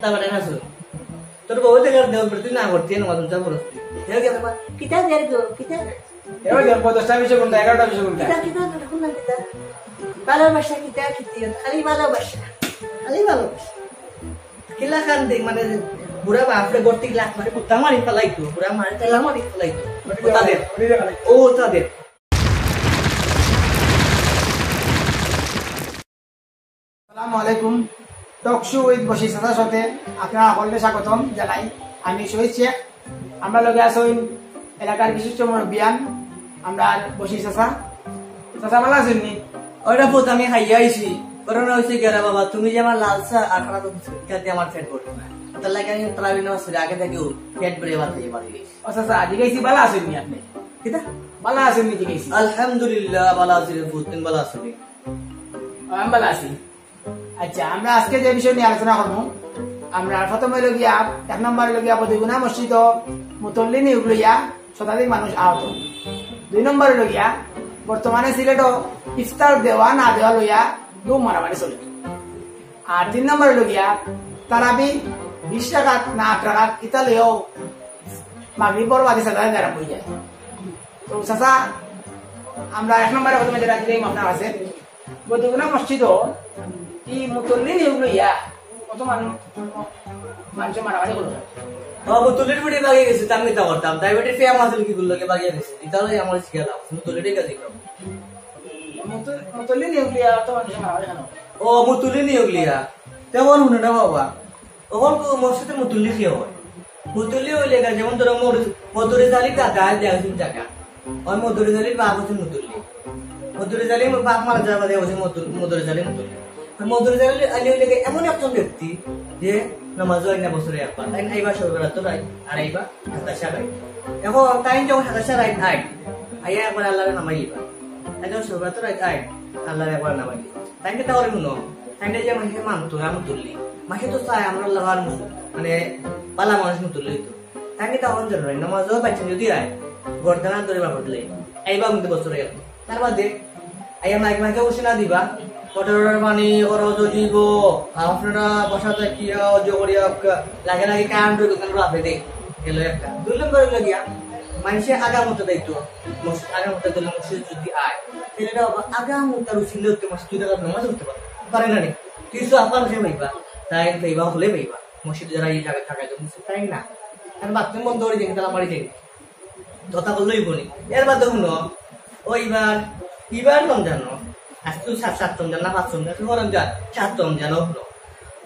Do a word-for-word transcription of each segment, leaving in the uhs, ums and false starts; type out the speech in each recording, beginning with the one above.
তা বেটা না শুন। তোর বউ দেখা দেওয়ার পরে তুই না করতে, না মাথা উঁচা করস তুই। দেখো কি বাবা, কিতা দের গো, কিতা দের? এবার দেখো, দশটা বিশে ঘন্টা, এগারোটা বিশে ঘন্টা। কিতা, কিতা, কিতা, কিতা? ভালোবাসা কিতা, কিতা? খালি ভালোবাসা, খালি ভালোবাসা। কিলা খান দেখ, মানে, বুড়া বাপরে গর্তি লাখ মারি, কুত্তা মারি ফেলাইতো, বুড়া মারি, তেলা মারি ফেলাইতো। ও তাদের, ও তাদের। আসসালামু আলাইকুম। টক শো উইথ বশির চাচার সাথে আপনারা সকলকে স্বাগতম জানাই। আমি শহীদ শেখ। আমরা লগে আছইন এলাকার বিশিষ্ট মুরব্বিয়ান, আমরা বশির চাচা। চাচা, ভালা আছইন নি? ওরে পুত, আমি খাইয়া আইছি। করোনা হইছে গেরা বাবা, তুমি যে আমার লাল চা আর খারাপ হইছে, ইটা দিয়া আমার পেট ভরতো না। তার লাগি আমি তারাবির নামাজ পড়ি, আগে থাকিউ পেট ভরে ভাত খাইয়া বাড়ি গেছি। ও চাচা, আজি গেছি, ভালা আছইন নি আপনি? কিতা? ভালা আছইন নি জিগাইছি? আলহামদুলিল্লাহ, ভালা আছি রে পুত, তুমি ভালা আছো নি? আমি ভালা আছি। আচ্ছা, আমরা আজকে যে বিষয় নিয়ে আলোচনা করব, আমরা প্রথম হইল গিয়া, এক নম্বর হইল গিয়া বদিগুনা মসজিদ মুতল্লি নিয়োগ লইয়া শতাধিক মানুষ আহত। দুই নম্বর হইল গিয়া বর্তমানে সিলেটও ইফতার দেওয়া না দেওয়া লইয়া খুব মারামারি চলে। আর তিন নম্বর হইল গিয়া তারাবি বিশ রাকাত না আট রাকাত ইতা লইয়াও মাগরিব পর বাদে সাদা আরম্ভ হয়ে যায়। তো চাচা, আমরা এক নম্বরে প্রথমে যেটা দিলাম আপনার কাছে, বদিগুনা মসজিদও ই মুতল্লি নিয়োগ লইয়া কত মানুষ, মানুষে মারামারি করলো। ও, মুতল্লির ফুটি বাগিয়ে গেছে, তার মিতা করতাম। ডায়াবেটিস ফেয়া মাসুল কি করলো, কে বাগিয়ে গেছে। ইতা লইয়া আমার শিখে দাও, মুতল্লিটাই কাজে করো। মুতল-, মুতল্লি নিয়োগ লইয়া অত মানুষে মারামারি কেন? ও, মুতল্লি নিয়োগ লইয়া। তেমন হুনো না বাবা। অখন তো মসজিদর মুতল্লি কে অয়? মুতল্লি অইলে গা, যেমন ধরো মদরিছ-, মদরিছ আলীর দাদায় দেওয়া অইছে জাগা। অয় মদরিছ আলীর বাপ অইছে মুতল্লি। মদরিছ আলীর বাপ মারা যাওয়ার বাদে অইছে মদর-, মদরিছ আলী মুতল্লি। আর মদরিছ আলী, আলী অইলে গা এমন একজন ব্যক্তি যে নামাজও আয় না বছরে একবার। তাইন আইবা শবে বরাতর রাইত, আর আইবা সাতাশে রাইত। অখন তাইন যখন সাতাশে রাইত আইন, আইয়া একবার আল্লারে নামাইলিবা। তাইন যখন শবে বরাতর রাইত আইন, আল্লারে একবার নামাইলিবা। তাইন কিতা করে হুনো? তাইন যে মাইনষে মানতো না মুতল্লি। মাইনষে তো চায় আমরার লাখান মুত-, মানে, ভালা মানুষ মুতল্লি অইতো। তাইন কিতা করইন জানো নি? নামাজও বাইচ্চা যদি আয়, গর্দানা ধরি বার করিলাইবা। আইবা কিন্তু বছরে একবার। তার বাদে আইয়া মাইক মাইকে ঘোষণা দিবা, "কটর পানি খরচ অইব, আপনারা বসা থাকিয়া অজু করিয়া আউক্কা।" লাগে লাগে কারেন্ট অইব, কেন রাখে দেই। গেল একটা। দুই নম্বর অইল গিয়া, মাইনষে আগামতে দায়িত্ব, মসজিদ আগামতে দিলে মসজিদ যদি আয়, তাইলে এটা বাবা আগামতার উসিলে হতে মসজিদ দুই রাকাত নামাজ পড়তে পারে। পারে না নি? কিছু আপনার সে পাইবা, তাইন পাইবা, হকলে পাইবা। মসজিদ যারা এই জায়গায় থাকা যায়, তাইন না। আর বাথরুম বন্ধ করে দিন, তালা মারি দিন। কথা বললেই বলি। এর বাদে হুনো, ও ইবার, ইবার রমজান, আজ তো সাত, সাত রমজান না পাঁচ রমজান, ও রমজান, সাত রমজান, ও হুনো।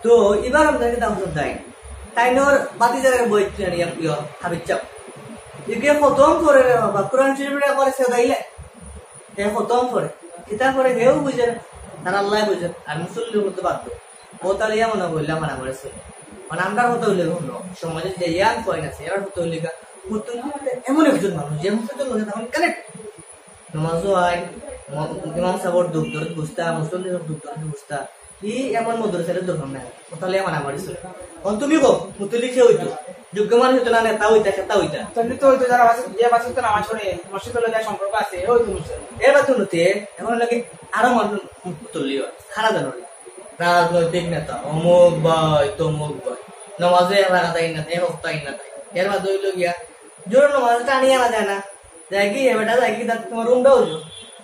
তো ইবার রমজান কিতা করছইন তাইন? তাইনর বাতি যারা বই কিনে নিয়ে প্রিয় হাবিব চাপ। একে খতম করে রে বাবা, কোরআন শরীফ রে করে সেদাইলে। হে খতম করে। কিতা করে হেও বুঝে না। তারা আল্লাহ বুঝে। আর মুসল্লি বলতে বাধ্য। ও তাহলে এমন বললাম আর আমার ছেলে। মানে আমরা কথা হইলে হুনো, সমাজে যে ইয়াং পয়েন্ট আছে, এরা কথা হইলে গা, মুতল্লি মানে এমন একজন মানুষ, যে মুসল্লির লগে তখন কানেক্ট। নামাজও আয়, ম-, ইমাম সাহেবর দুঃখ দরদ বুঝতা, মুসল্লির দুঃখ দরদ বুঝতা। ই এমন মদরিছ আলীর দরকার নাই। ও তাহলে আমার আমার ছেলে। অখন তুমি কও, মুতল্লি কে অইতো? যোগ্য মানুষ অইতো না, নেতা অইতা, খেতা অইতা। মুতল্লি তো অইতো যারা পাঁচ, যে পাঁচ ওয়াক্ত নামাজ পড়ে, মসজিদ লগে যার সম্পর্ক আছে, ওই তো মুতল্লি। এবার তো নতে, এখন লাগে আরো মানুষ মুতল্লি অয়, খারাপ জানো নি? রাজনৈতিক নেতা, অমুক ভাই, তমুক ভাই, নামাজে এক রাকাত আইন না, এক ওয়াক্ত আইন না তাই। এর বাদে অইল গিয়া, জোর নামাজ টানি আনা যায় না। যাই কি, এ বেটা, যাই কি, তার তোমার উমরা অইল।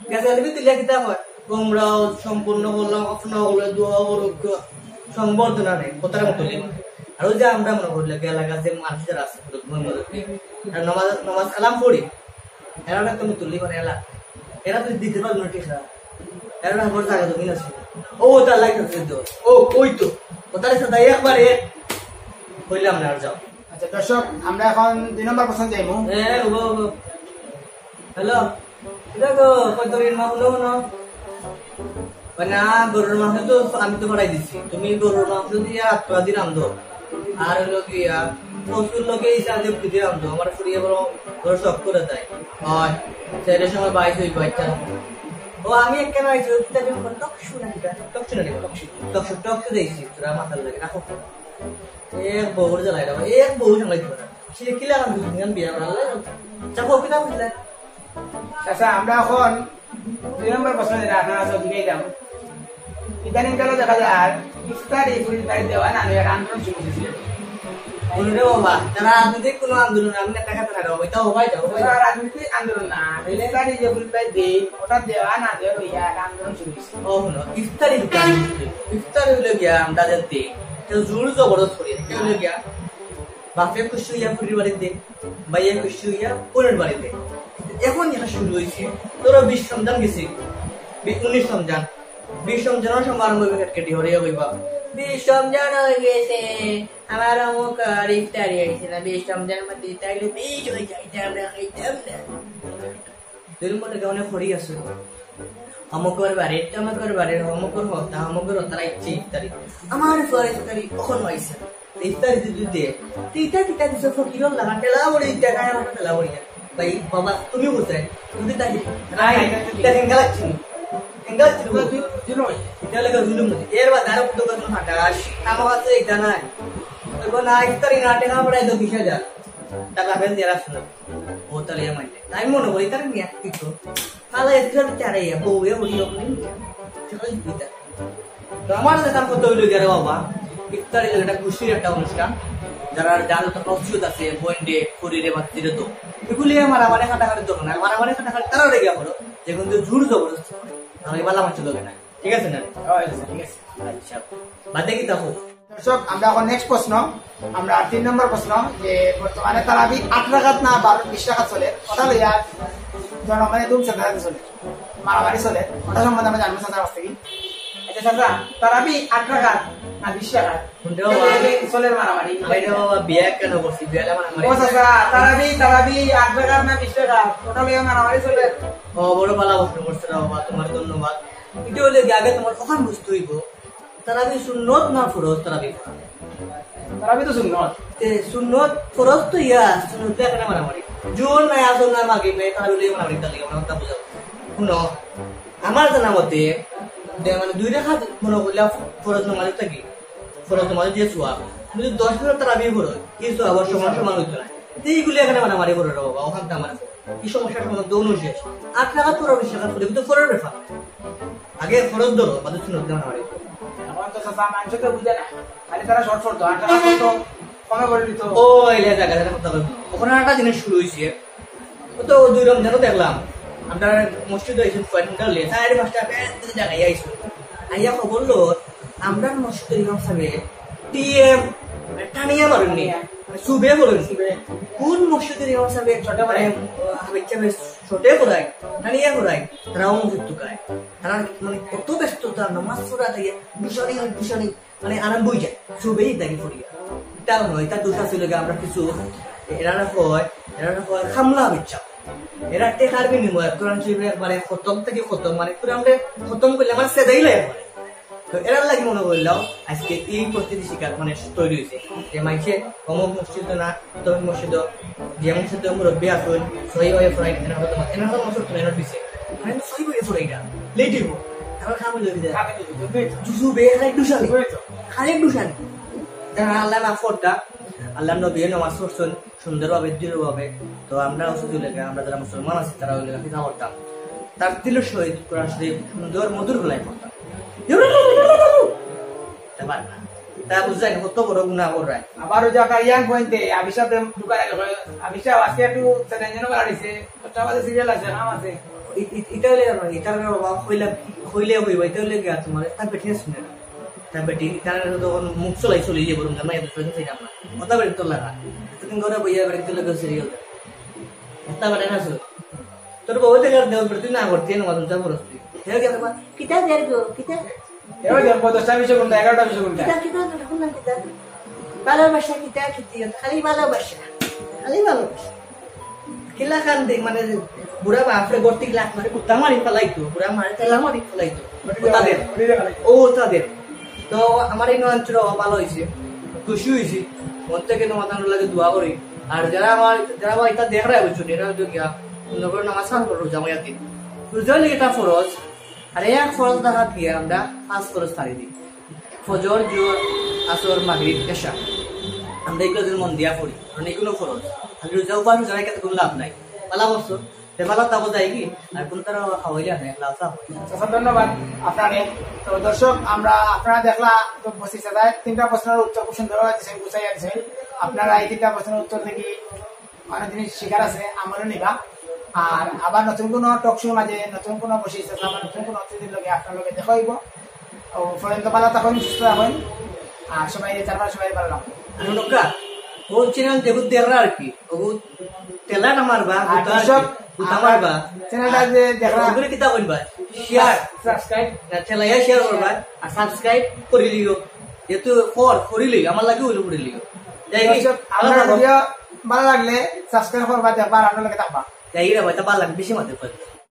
গেছে আলবি তুলিয়া কিতা হয়? উমরা সম্পূর্ণ করলাম, আপনা হলে দোয়া করুক, দোয়া। সংবর্ধনা নেই, কোথায় মুতল্লি? আর ওই যে আমরা মনে করি, লাগে এলাকার যে মানুষ যারা আছে, মনে করি, আর নামাজ, নামাজ কালাম পড়ি, এরা না তুমি তুললি মানে এলা। এরা তো দিতে পারবে না টিকা। এরা না বড় জায়গা জমিন আছে। ও, তার লাইট আছে তো। ও, ওই তো। ও, তাহলে সাদা একবার এক। কইলাম না, আর যাও। আচ্ছা, দর্শক, আমরা এখন দুই নম্বর প্রশ্ন যাইমু। এ, ওগো, ওগো। হ্যালো। এটা তো কত দিন মা হলো না? না, গরুর মাংস তো আমি তো বাড়াই দিছি। তুমি গরুর মাংস দিয়া আত্মা দিলাম তো। আর হলো কি, আহ, পশুর লোকে হিসাবে যুক্তি দিলাম তো, আমার ফুরিয়ে বড়, বড় শখ করে দেয়। আর ছেলের সময় বাইশ হইব, বাচ্চা। ও, আমি এক কেন আইছি, ওই কিতা যেন করে, টক শু না কিতা? টক শু না কিতা? টক শু। টক শু, টক শু দেখছি, তোরা মাথার লাগে, রাখো। এক বউর জ্বালায় রে, এক বউ জ্বালাই তোরা। সে কি লাগান দুদিন বিয়া করার লাগে? চাপো, কিতা বুঝলে? আচ্ছা, আমরা এখন দুই নম্বর প্রশ্ন যেটা আপনারা সব দিকেই যাবো। ইদানিং কালে দেখা যায় আর ইফতারি ফুরির ভাই দেওয়া না, আমি একটা আন্দোলন শুরু করছি। বলুন রে বাবা, তারা রাজনৈতিক কোনো আন্দোলন, আমি নেতা খেতা না রে বাবা, এটা হবাই যাও, হবাই যাও। তারা রাজনৈতিক আন্দোলন না, তাইলে? ইফতারি যে ফুরির ভাই দেই, ওটা দেওয়া না দেওয়া লইয়া একটা আন্দোলন শুরু করছি। ও হলো, ইফতারি দিতে আমি, ইফতারি হইলো গিয়া আমরা জানতে, কেউ জোর জবরদস্ত করি, কেউ হইলো গিয়া বাপে খুশি হইয়া ফুরির বাড়িতে, ভাইয়ে খুশি হইয়া বোনের বাড়িতে। এখন যেটা শুরু হয়েছে, ধরো বিশ রমজান গেছে, বি-, উনিশ রমজান, বিশ রমজানও সমারোহ হইবে, কেটকেটি হরিয়া কইবা, "বিশ রমজান হয়ে গেছে, আমার অমুক আর ইফতারি হয়েছে না, বিশ রমজান মধ্যে ইফতারি হইলে বিশ হয়ে যায়, এটা আমরা খাইতাম না।" দুই নম্বর লোকে অনেক হরি আছে, অমুকর বাড়ির, তমুকর বাড়ির, অমুকর হতা, অমুকর হতার ইচ্ছে ইফতারি। আমার ফুয়ার ইফতারি কখন হয়েছে? ইফতারি দিতে দে। তিতা তিতা দিছে ফকিরর লাগা, ঠেলা বড়ি, দেখা আমার ঠেলা বড়ি। ভাই, বাবা, তুমি বুঝে, তুমি তাই, নাই, তাই হেঙ্গা লাগছে না। হেঙ্গা লাগছে না। জুলুম, জুলুম। এটা লাগে জুলুম। এর বাদে আরো কত কত ফাটাস। আমার কাছে এটা নাই। তো না, ইফতারি না, টেকা পড়াই তো বিশ হাজার। টাকা ফেল দিয়ে রাখছো না। ও তাহলে আমার। আমি মনে করি, তারা নিয়ে একটু তো। কালা ইফতার তারা ইয়া, বউ এ উড়ি ওখানে। সেটাই দিতে। তো আমার কাছে তার কথা হইলো গিয়া রে বাবা, ইফতারি একটা খুশির একটা অনুষ্ঠান, যারা যার তো নসিহত আছে, বইন রে, ফুরি রে, বাচ্চি রে তো। এগুলি মারামারি কাটাকাটি দরকার নাই, মারামারি কাটাকাটি তারা রেগে করো, যেগুলো জোর জবরদস্ত করে। আমি বালা মাছ লোকে না, ঠিক আছে না? ঠিক আছে। আচ্ছা, বাদে কি তা হোক। দর্শক, আমরা এখন নেক্সট প্রশ্ন, আমরা তিন নম্বর প্রশ্ন, যে বর্তমানে তারাবি আট রাকাত না বারো, বিশ রাকাত চলে, ওটা লইয়া জনগণে দুম সেন্টারে চলে, মারামারি চলে, ওটা সম্বন্ধে আমরা জানবো চাচার কাছ থেকে। আচ্ছা চাচা, তারাবি আট রাকাত না বিশ রাকাত? কোনটা বাবা? এই চলে মারামারি। ভাই রে বাবা, বিয়া কেন করছি? বিয়াটা মারামারি। ও চাচা, তারাবি, তারাবি আট রাকাত না বিশ রাকাত, ওটা লইয়া মারামারি চলে। ও, বড় ভালা প্রশ্ন করছো রে বাবা, তোমার ধন্যবাদ। এটা হইলে কি আগে তোমার ওখান বুঝতে হইব, তারাবি সুন্নত না ফরজ তারাবি পড়া? তারাবি তো সুন্নত। তে সুন্নত, ফরজ তো ইয়া, সুন্নত দিয়ে এখানে মারামারি। জোর নাই, আসল নাই, মাগরিব নাই, তারাবি দিয়ে মারামারি, তাহলে আমরা কথা বুঝাবো। শুনো, আমার জানা মতে, দে-, মানে দুই রাকাত মনে করলে ফরজ নামাজ থাকি, ফরজ নামাজ দিয়ে সওয়াব। কিন্তু দশ মিনিট তারাবি পড়ো, এই সওয়াব সমান সমান হইতো না। তো এইগুলি এখানে মারামারি করো রে বাবা, ওখান তো আমার কি সমস্যা সমাধান তো অনুযায়ী। আট রাকাত পড়ো, বিশ রাকাত পড়ো, কিন্তু ফরজ ব্যাপার। আগে ফরজ ধরো, বাদে সুন্নত ধরো, মারামারি করো। এখন তো চাচা মানুষ তো বুঝে না, খালি তারা শর্ট শর্ট তো, আট রাকাত তো কমে করে দিত। ও, এই যে জায়গা, জায়গা কথা বলবো। ওখানে একটা জিনিস শুরু হয়েছে, ও তো দুই রমজানও দেখলাম, আমরা মসজিদ হয়েছে, কয়েক ঘন্টা হলে, চার পাঁচটা ব্যাগ থেকে জায়গায় আইসো। আইয়া খবর লো, আমরা মসজিদের ইমাম সাহেব টিএম টানিয়া মারুননি, সুবে বলুন। কোন মসজিদের ইমাম সাহেব ছোট মানে, হাবিব সাহেব ছোটে করায়, টানিয়া করায়, তারাও মসজিদ তুকায়। তারা মানে কত ব্যস্ততা, নামাজ পড়া থেকে দুশানি আর দুশানি মানে আরম্ভ হয়ে যায়, সুবেই দাগি পড়িয়া। তাও নয়, তার দুশা ছিল গিয়ে আমরা কিছু, এরা না হয়, এরা না হয় হামলা হচ্ছে। এরা টেকার বিনিময়ে কোরআন শরীফ একবারে খতম থেকে খতম, মানে কোরআনটা খতম করলে আমার সেদাই লাগে একবারে। তো এরার লাগি মনে করলাম আজকে এই পরিস্থিতি শিকার মানে তৈরি হয়েছে, যে মাইসে অমুক মসজিদ না, তমুক মসজিদ, যে মসজিদ মুরব্বী আসুন, সহি হয়ে ফরাই, এনার হতো, এনার হতো মসজিদ তো এনার পিছে। মানে সহি হয়ে ফরাই না, লেট হইব। আমার খাবো যদি যায়। জুজু বে, খালি দুশানি। খালি দুশানি। তারা আল্লাহ মাফ করতা, আল্লাহ নবী নামাজ পড়ছেন সুন্দরভাবে, দৃঢ়ভাবে। তো আমরা অসুস্থ লেগে, আমরা যারা মুসলমান আছি, তারা ওই লেগে কিতা করতাম? তার তিলের সহিত কোরআন শরীফ সুন্দর মধুর গলায় পড়তাম। তা পারে না। তা বুঝাই কত বড় গুনাহ করায়। আবার ওই যে আপনার ইয়াং পয়েন্টে আবিষা প্রেম ঢুকায়, আবিষা আজকে একটু চ্যালেঞ্জ যেন বাড়াইছে, ওটা আমাদের সিরিয়াল আছে, নাম আছে। ই-, ই-, এটা হইলে আমার, এটা হইলে বাবা, হইলে, হইলে হইবা, এটা হইলে গিয়া তোমার, তার বেটি শুনে না। তার বেটি, তার তখন মুখ চলাই চলে যাবো, রুমটা মাইয়া দুটো দিন যাইতাম না। কথা বেটি তোর লাগা। এতদিন ঘরে বইয়া বেটি তোর লাগা সিরিয়াল। কথা বেটি না শুন। তোর বউ থেকে আর দেওয়ার বেটি না করতে, না মাদুম চা পড়স তুই। হয়ে গেল বা, কিতা দের গো, কিতা? এবার দেখ, দশটা বিশে ঘন্টা, এগারোটা বিশে ঘন্টা। কিতা, কিতা, কিতা, কিতা? ভালোবাসা কিতা, কিতা? খালি ভালোবাসা। খালি ভালোবাসা। কিলা খান দেখ, মানে, বুড়া বাপরে গর্তি লাখ মারে, কুত্তা মারি ফেলাইতো, বুড়া মারে তেলা মারি ফেলাইতো। ও তাদের, ও তাদের। তো আমার এই নয়ন চূড়া ভালো হয়েছে, খুশি হয়েছি। মন থেকে তোমার লাগে দোয়া করি। আর যারা আমার, যারা আমার এটা দেখ রায় বুঝছো, এরা হয়তো গিয়া, সুন্দর করে নামাজ খান করো, রোজা মাইয়া দিন। রোজা হইলে এটা ফরজ, আর এক ফরজ দেখা দিয়ে আমরা পাঁচ ফরজ ছাড়ি দিই। ফজর, জোহর, আসর, মাগরিব, এশা। আমরা এগুলো যদি মন দিয়া পড়ি, কারণ এগুলো ফরজ। খালি রোজা উপাস রোজা রেখে তো কোনো লাভ নাই। পালা বছর তে ভালা থাকো, যাইগি। আর কুনু তারা খাওয়াইলে না, লালসা হইলে। আচ্ছা, ধন্যবাদ আপনারে। তো দর্শক, আমরা, আপনারা দেখলা তো বসি চাচায় তিনটা প্রশ্নের উত্তর খুব সুন্দর হয়েছে, গুছাইয়া দিছে। আপনারা এই তিনটা প্রশ্নের উত্তর থেকে অনেক জিনিস শিখার আছে, আমলও নিবা। আর আবার নতুন কোনো টক শো মাঝে নতুন কোনো বসি চাচা বা নতুন কোনো অতিথির লগে আপনার লগে দেখা হইব। ও পর্যন্ত ভালা থাকইন, সুস্থ থাকইন। আর সবাই, তারপর সবাই ভালা রাখুন। আর লোকা, ও চ্যানেল দেখো, দেড়রা আর কি, ও তেলা না মারবা, আর গুতা আর দর্শক, কি, গুতা আমার মারবা। চ্যানেলটা যে দেখরা, ওগুলো কিতা বলবা? শেয়ার, সাবস্ক্রাইব, তেলাইয়া শেয়ার করবা, আর সাবস্ক্রাইব করি লিও। যেহেতু ফর করি লিও, আমার লাগে হইলো করি লিও। যাই কি? দর্শক, আপনার ভিডিও ভালো লাগলে সাবস্ক্রাইব করবা, দেখবা আর আপনার লগে থাকবা। যাই রে ভাই, তা ভালো লাগে, বেশি মাতে পারি।